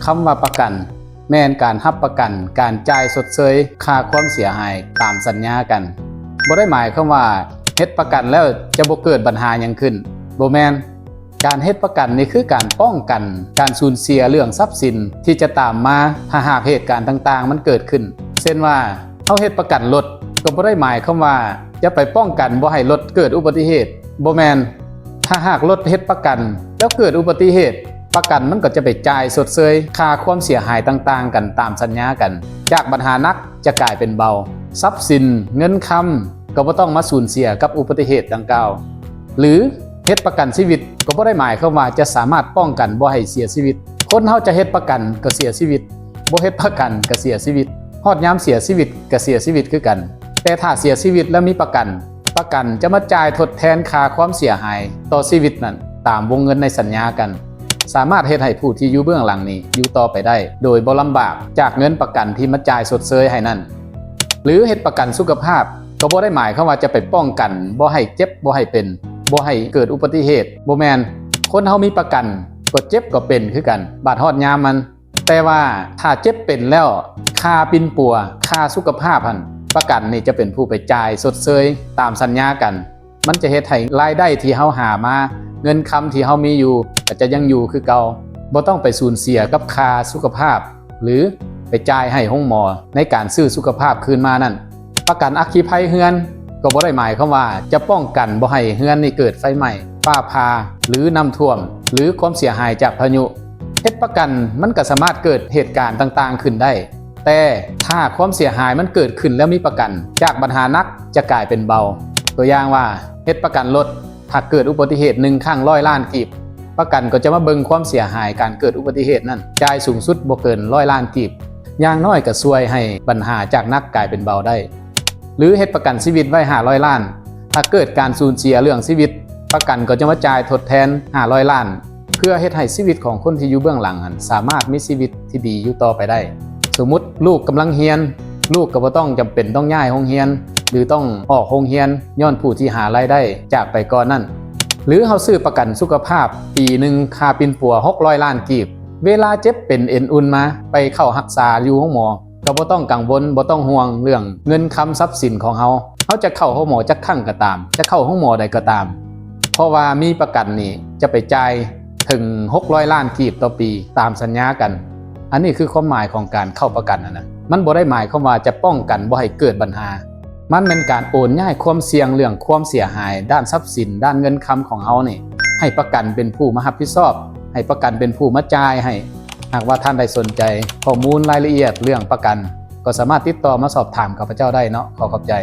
ຄຳວ່າປະກັນ ແມ່ນການຮັບປະກັນການຈ່າຍຊົດເຊີຍຄ່າຄວາມເສຍຫາຍຕາມສັນຍາກັນ. ບໍ່ໄດ້ໝາຍຄວາມວ່າເຮັດປະກັນແລ້ວຈະບໍ່ເກີດບັນຫາຫຍັງຂຶ້ນ, ບໍ່ແມ່ນ. ການເຮັດປະກັນນີ້ຄືການປ້ອງກັນການສູນເສຍເລື່ອງຊັບສິນທີ່ຈະຕາມມາຖ້າຫາກເຫດການຕ່າງໆມັນເກີດຂຶ້ນ. ເຊັ່ນວ່າ ເຮົາເຮັດປະກັນລົດ ກໍບໍ່ໄດ້ໝາຍຄວາມວ່າຈະໄປປ້ອງກັນບໍ່ໃຫ້ລົດເກີດອຸບັດຕິເຫດ, ບໍ່ແມ່ນ. ຖ້າຫາກລົດເຮັດປະກັນແລ້ວເກີດອຸບັດຕິເຫດ, ປະກັນມັນກໍຈະໄປຈ່າຍຊົດເຊີຍຄ່າຄວາມເສຍຫາຍຕ່າງໆກັນຕາມສັນຍາກັນ. ຈາກບັນຫາໜັກຈະກາຍເປັນເບົາ, ຊັບສິນ, ເງິນຄຳ ກໍບໍ່ຕ້ອງມາສູນເສຍກັບອຸບັດຕິເຫດດັ່ງກ່າວ. ຫຼື ເຮັດປະກັນຊີວິດ ກໍບໍ່ໄດ້ໝາຍຄວາມວ່າຈະສາມາດປ້ອງກັນບໍ່ໃຫ້ເສຍຊີວິດ. ຄົນເຮົາຈະເຮັດປະກັນກໍເສຍຊີວິດ, ບໍ່ເຮັດປະກັນກໍເສຍຊີວິດ, ຮອດຍາມເສຍຊີວິດກໍເສຍຊີວິດຄືກັນ. ແຕ່ຖ້າເສຍຊີວິດແລ້ວມີປະກັນ, ປະກັນຈະມາຈ່າຍທົດແທນຄ່າຄວາມເສຍຫາຍຕໍ່ຊີວິດນັ້ນຕາມວົງເງິນໃນສັນຍາກັນ, ສາມາດເຮັດໃຫ້ຜູ້ທີ່ຢູ່ເບື້ອງຫຼັງນີ້ຢູ່ຕໍ່ໄປໄດ້ໂດຍບໍ່ລຳບາກຈາກເງິນປະກັນທີ່ມາຈ່າຍຊົດເຊີຍໃຫ້ນັ້ນ. ຫຼື ເຮັດປະກັນສຸຂະພາບ ກໍບໍ່ໄດ້ໝາຍຄວາມວ່າຈະໄປປ້ອງກັນບໍ່ໃຫ້ເຈັບ, ບໍ່ໃຫ້ເປັນ, ບໍ່ໃຫ້ເກີດອຸບັດຕິເຫດ, ບໍ່ແມ່ນ. ຄົນເຮົາມີປະກັນ ກໍເຈັບກໍເປັນຄືກັນ ບາດຮອດຍາມມັນ. ແຕ່ວ່າຖ້າເຈັບເປັນແລ້ວ, ຄ່າປິ່ນປົວ, ຄ່າສຸຂະພາບຫັ້ນ ປະກັນນີ້ຈະເປັນຜູ້ໄປຈ່າຍຊົດເຊີຍຕາມສັນຍາກັນ. ມັນຈະເຮັດໃຫ້ລາຍໄດ້ທີ່ເຮົາຫາມາ, ເງິນຄຳທີ່ເຮົາມີຢູ່ ກໍຈະຍັງຢູ່ຄືເກົ່າ, ບໍ່ຕ້ອງໄປສູນເສຍກັບຄ່າສຸຂະພາບ ຫຼື ໄປຈ່າຍໃຫ້ໂຮງໝໍໃນການຊື້ສຸຂະພາບຄືນມານັ້ນ. ປະກັນອັກຄີໄພເຮືອນ ກໍບໍ່ໄດ້ໝາຍຄວາມວ່າຈະປ້ອງກັນບໍ່ໃຫ້ເຮືອນນີ້ເກີດໄຟໄໝ້, ຟ້າຜ່າ ຫຼື ນ້ຳຖ້ວມ ຫຼື ຄວາມເສຍຫາຍຈາກພາຍຸ. ເຮັດປະກັນມັນກໍສາມາດເກີດເຫດການຕ່າງໆຂຶ້ນໄດ້, ແຕ່ຖ້າຄວາມເສຍຫາຍມັນເກີດຂຶ້ນແລ້ວມີປະກັນ, ຈາກບັນຫາໜັກຈະກາຍເປັນເບົາ. ຕົວຢ່າງວ່າ ເຮັດປະກັນລົດ, ຖ້າເກີດອຸບັດຕິເຫດໜຶ່ງຄັ້ງຮ້ອຍລ້ານກີບ, ປະກັນກໍຈະມາເບິ່ງຄວາມເສຍຫາຍການເກີດອຸບັດຕິເຫດນັ້ນ, ຈ່າຍສູງສຸດບໍ່ເກີນຮ້ອຍລ້ານກີບ. ຢ່າງໜ້ອຍກໍຊ່ວຍໃຫ້ບັນຫາຈາກໜັກກາຍເປັນເບົາໄດ້. ຫຼື ເຮັດປະກັນຊີວິດໄວ້ຫ້າຮ້ອຍລ້ານ, ຖ້າເກີດການສູນເສຍເລື່ອງຊີວິດ, ປະກັນກໍຈະມາຈ່າຍທົດແທນຫ້າຮ້ອຍລ້ານ ເພື່ອເຮັດໃຫ້ຊີວິດຂອງຄົນທີ່ຢູ່ເບື້ອງຫຼັງຫັ້ນສາມາດມີຊີວິດທີ່ດີຢູ່ຕໍ່ໄປໄດ້. ສົມມຸດລູກກຳລັງຮຽນ, ລູກກໍບໍ່ຕ້ອງຈຳເປັນຕ້ອງຍ້າຍໂຮງຮຽນ ຫຼື ຕ້ອງອອກໂຮງຮຽນຍ້ອນຜູ້ທີ່ຫາລາຍໄດ້ຈາກໄປກ່ອນນັ້ນ. ຫຼື ເຮົາຊື້ປະກັນສຸຂະພາບປີໜຶ່ງຄ່າປິ່ນປົວຫົກຮ້ອຍລ້ານກີບ, ເວລາເຈັບເປັນເອັນອຸ່ນມາ ໄປເຂົ້າຮັກສາຢູ່ໂຮງໝໍ ກໍບໍ່ຕ້ອງກັງວົນ, ບໍ່ຕ້ອງຫ່ວງເລື່ອງເງິນຄຳຊັບສິນຂອງເຮົາ. ເຮົາຈະເຂົ້າໂຮງໝໍຈັກຄັ້ງກໍຕາມ, ຈະເຂົ້າໂຮງໝໍໃດກໍຕາມ, ເພາະວ່າມີປະກັນນີ້ຈະໄປຈ່າຍເຖິງຫົກຮ້ອຍລ້ານກີບຕໍ່ປີຕາມສັນຍາກັນ. ອັນນີ້ຄືຄວາມໝາຍຂອງການເຂົ້າປະກັນຫັ້ນນະ. ມັນບໍ່ໄດ້ໝາຍຄວາມວ່າຈະປ້ອງກັນບໍ່ໃຫ້ເກີດບັນຫາ. ມັນແມ່ນການໂອນຍ້າຍຄວາມສ່ຽງເລື່ອງຄວາມເສຍຫາຍດ້ານຊັບສິນ, ດ້ານເງິນຄຳຂອງເຮົານີ້ ໃຫ້ປະກັນເປັນຜູ້ມາຮັບຜິດຊອບ, ໃຫ້ປະກັນເປັນຜູ້ມາຈ່າຍໃຫ້. ຫາກວ່າທ່ານໃດສົນໃຈຂໍ້ມູນລາຍລະອຽດເລື່ອງປະກັນ, ກໍສາມາດຕິດຕໍ່ມາສອບຖາມຂ້າພະເຈົ້າໄດ້ເນາະ. ຂໍຂອບໃຈ.